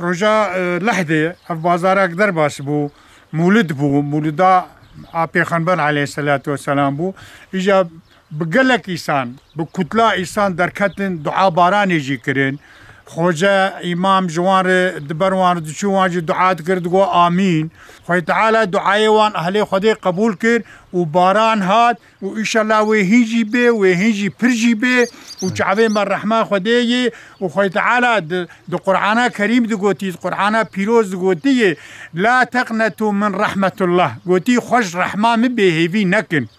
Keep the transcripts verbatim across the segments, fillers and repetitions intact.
Roja, e, Lehdê ev bazarek derbas bû, mûlid bû, mûlida a Pêxember aleyhisselatu vesselam bû. Îja bi gelek îsan, bi kutla îsan derketin, dua baranê jî kirin. Xoce, îmam ji wan re, di ber wan re diçû, wan jî dua dikir, digo, "Amîn." Xwedê Teala duayê wan ehlê Xwedê qebûl kir û baran hat û înşallah wê hîn jî bê, wê hîn jî pir jî bê û çavê me rehma Xwedê yê û Xwedê Teala di, di Qur'ana Kerîm digotî, di Qur'ana Pîroz digotî yê, "La teqnetu min rahmetullah." Gotî, "Xwe ji rehma min bêhêvî nekin."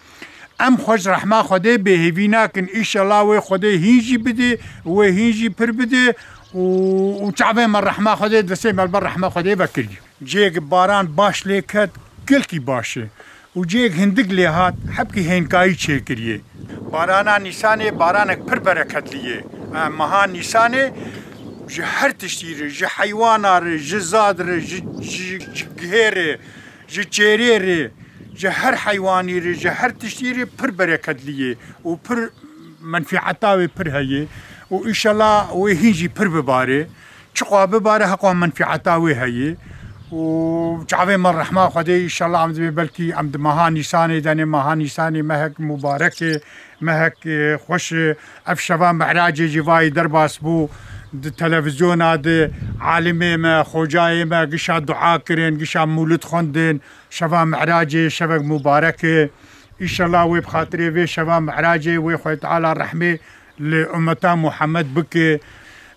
Em xwe ji rehma Xwedê bêhêvî nakin. Înşallah wê Xwedê hîn jî bidê, wê hîn jî pir bidê û, û çavê me rehma Xwedê, destê me li ber rehma Xwedê vekiriye. Cihê baran baş lê ket, gelkî baş e. Û cihê hindik lê hat, hebkî hênkayî çêkiriye. Barana Nîsanê baranek pir bereketlî ye. E, meha Nîsanê ji her tiştî re, ji heywana re, ji zad re, ji, ji, ji gihê re, ji çêrê re, ji her heywanî re, ji her tiştî re pir bereketlî ye û pir menfîeta wê pir heye û înşallah wê hîn jî pir bibare. Çiqa bibare heqa menfîeta wê heye û çavê me rehma Xwedê, înşallah em dibê belkî em di meha Nîsanê de ne, meha Nîsanê mehek mubarek e, mehek, e, xweş e. Ev şeva Mi'racê jî vayî derbas bû, di televîzyona de alimê me, xocayê me gişa dua kirin, gişa mûlid xwendin. Şeva Mi'racê şevek mubarek e. Înşallah wê bi xatirê vê şeva Mi'racê wê Xwedê Teala rehmê li ummeta Muhammed bike.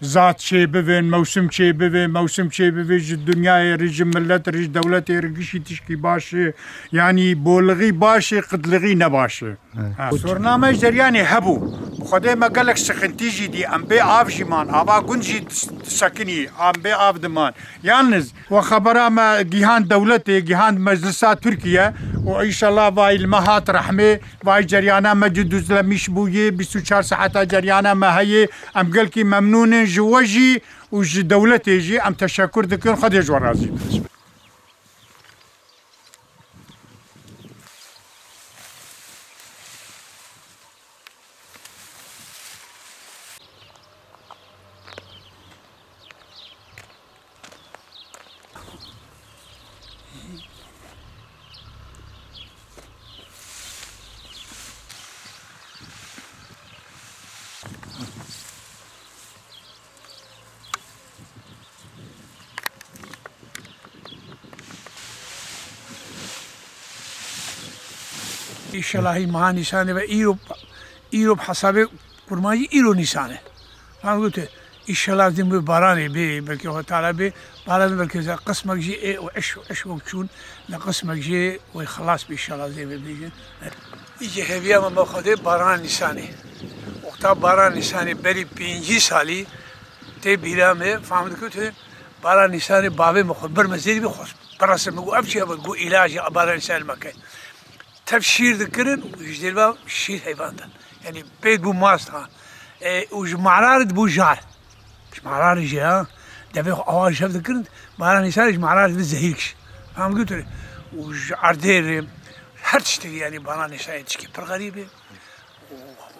Zat çê bivin, mewsim çê bivin, mewsim çê bivin, ji dinyayê re, ji millet re, ji dewletê re gişî tişkî baş e. Yanî bolixî baş e, qitlixî ne baş e. Evet. Ha, sorna me ji deryanê hebû. Bi Xwedê me gelek sixintî jî dî. Em bê av jî man. Ava gund jî dis-, disekinî. Em bê av diman. Yalniz we xebera me gihand dewletê, gihand meclisa Tirkiye û înşallah vay li me hat rehmê, vay ceryana me jî duzlemîş bûyê, bîst û çar saeta ceryana me heye. Em gelkî memnûn in ji we jî û ji dewletê jî em teşekur dikin. Xwedê ji we razî be. Înşellah meha Nîsanê ve îro, îro bi hesabê kurmancî îro Nîsan e. Van gote, înşellah din bi baranê bê, belkî Xwedê Teala bê, baran belkî ze qismek jî ê û eş, eş wek çûn, ne qismek jî wê xelas bê înşellah zê bê bêjin. Îce hêviya me me Xwedê barana Nîsanê. Wexta barana Nîsanê berî pêncî salî tê bîra me, fam dikir tu, barana Nîsanê bavê me xwe bir me zêrî bê xwe birese me got, ev çi ye? Got, îlacê barana Nîsanê me ke. Tev şîr dikirin û ji dêrva şîr heyvan din. Yanî pê dibû mast ha. E, û ji mara re dibû jar. Ji mara re jî ha. Devê xwe awa jev dikirin, barana Nîsanê ji mara re dibê zehîr kişî. Fam dikir tu? Û ji erdê re her tiştekî, yanî barana Nîsanê tişkî pir xerîb e. Û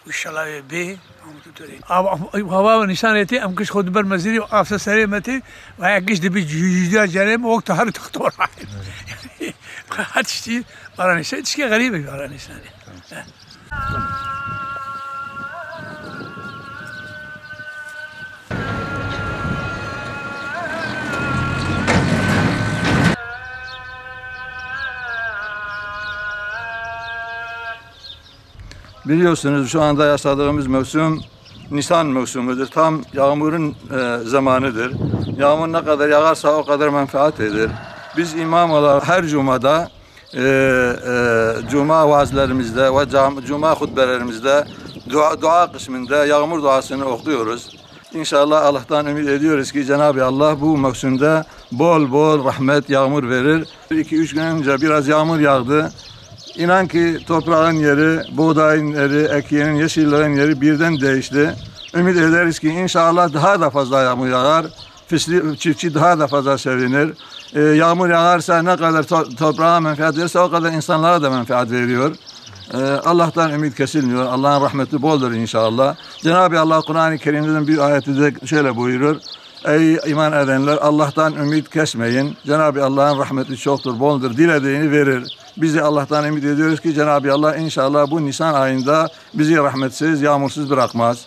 înşallah wê bê, fam dikir tu? Av, av, av, hava Nîsanê tê, em giş xwe diber mezirî, asa serê me tê, ve giş dibî cü-, cüda cerê me, wek tahar doktor. Her tiştî barana Nîsanê, tişkî xerîb e barana Nîsanê. Biliyorsunuz şu anda yaşadığımız mevsim Nisan mevsimidir. Tam yağmurun, e, zamanıdır. Yağmur ne kadar yağarsa o kadar menfaat eder. Biz imam olarak her cumada e, e, cuma vaazlerimizde ve cam-, cuma hutbelerimizde dua, dua kısmında yağmur duasını okuyoruz. İnşallah Allah'tan ümit ediyoruz ki Cenab-ı Allah bu mevsimde bol bol rahmet, yağmur verir. İki üç gün önce biraz yağmur yağdı. İnan ki toprağın yeri, buğdayın yeri, ekiyenin, yeşillerin yeri birden değişti. Ümit ederiz ki inşallah daha da fazla yağmur yağar. Fisli-, çiftçi daha da fazla sevinir. E, yağmur yağarsa ne kadar to-, toprağa menfaat verirse o kadar insanlara da menfaat veriyor. E, Allah'tan ümit kesilmiyor. Allah'ın rahmeti boldur inşallah. Cenab-ı Allah Kur'an-ı Kerim'de bir ayette de şöyle buyurur. Ey iman edenler, Allah'tan ümit kesmeyin. Cenab-ı Allah'ın rahmeti çoktur, boldur. Dilediğini verir. Biz de Allah'tan ümit ediyoruz ki Cenab-ı Allah inşallah bu Nisan ayında bizi rahmetsiz, yağmursuz bırakmaz.